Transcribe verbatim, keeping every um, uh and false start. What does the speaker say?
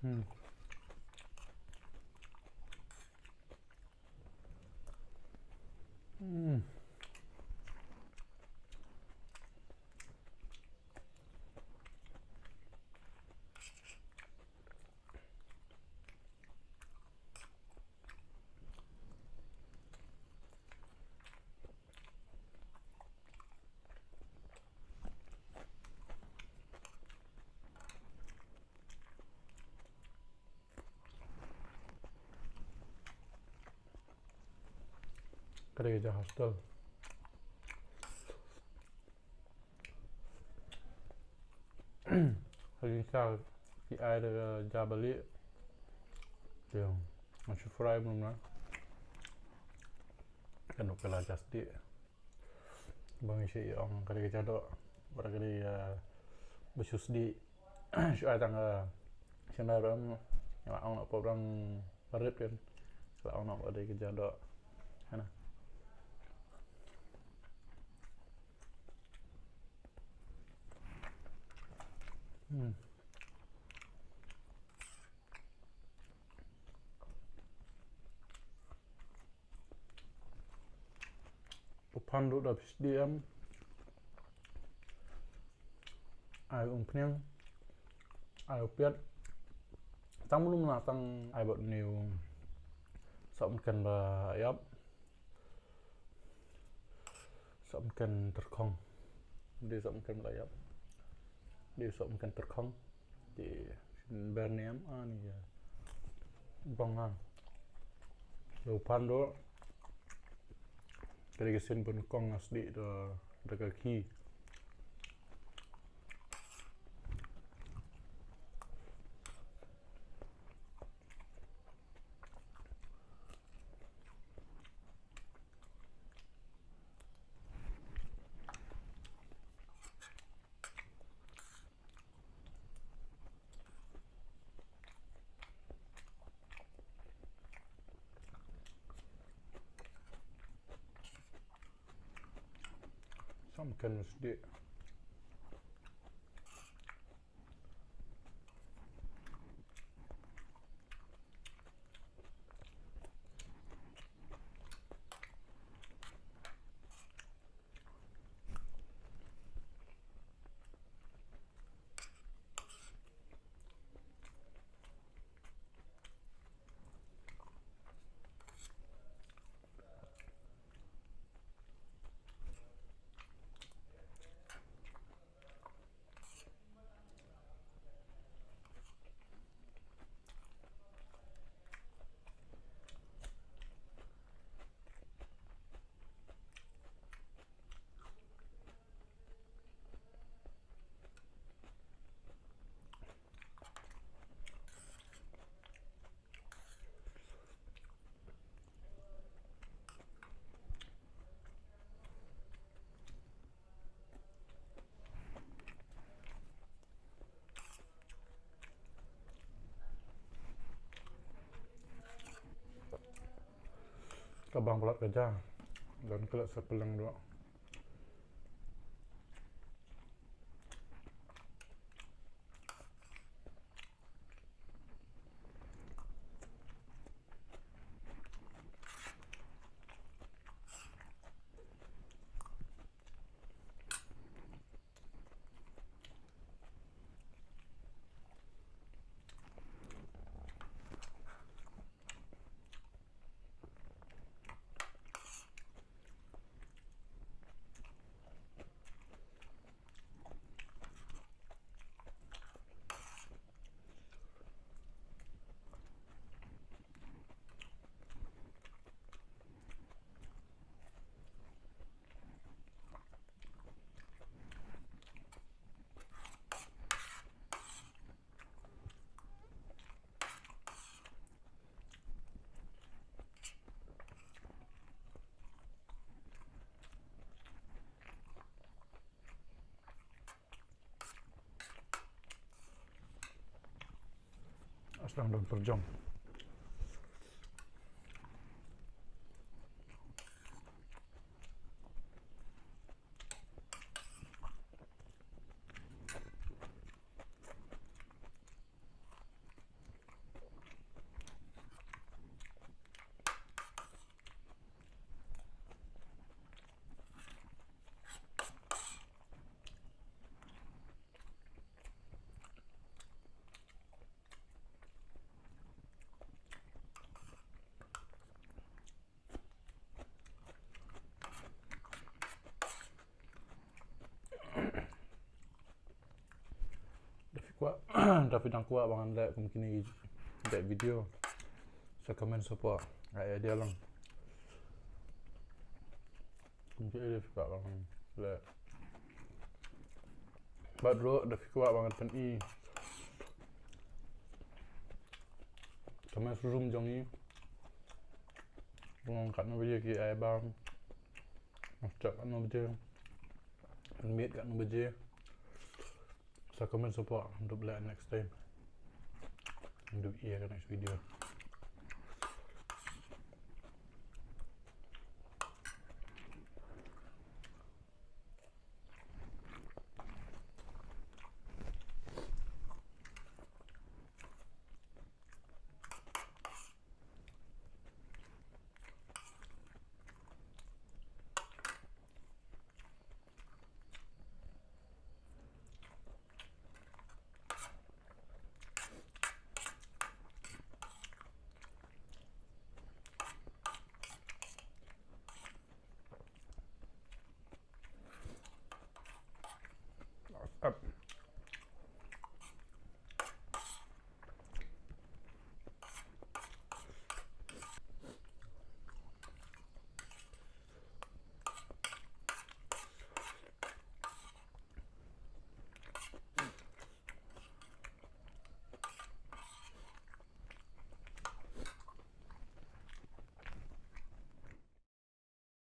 Hmm. Hmm. Ka dei ka jaka hostel. Hynrei sa ki ai da ka jaka ba lieh. Ïa, nga shu fry mlum na. Ka nuk ka la just di. Ba ngi shu ong ka dei ka jaka doh. Ba ka dei, eh, ba shu sdih. Shu ai tang, eh, shu na ram. Nga la ong na pop rang parit kan. Nga la ong na ka dei ka jaka doh. Hana. Hmm. U phan ruh da phi sdih em. Ai umphniang. Ai u piat. Tang mlum na tang ai bad une u sohmynken ba ïap. Sohmynken tyrkhong. Dei sohmynken ba ïap. Dei sohmynken tyrkhong. Te shin ber ne em, ani ïa. Bang ha. Ïa u phan ruh. Ka dei ka sien bun kong nga sdih da, da ka khih. Sohmynken sdih. Ka bang palat ka ja. Don klet sa pyllang dua. Asdang don pyrjong. Te phi dang kwah ba ngan leh kum kine ki video, sa comment support. Ai idea lang. Kum ki idea phi kwah ba ngan leh. Bad ruh da phi kwah ba ngan pyni. Comment room jong i. Long katno baje ki ai bam. Start katno baje. Meet katno baje. Sa comment support, dup leh next time. Dup ïa ka next video.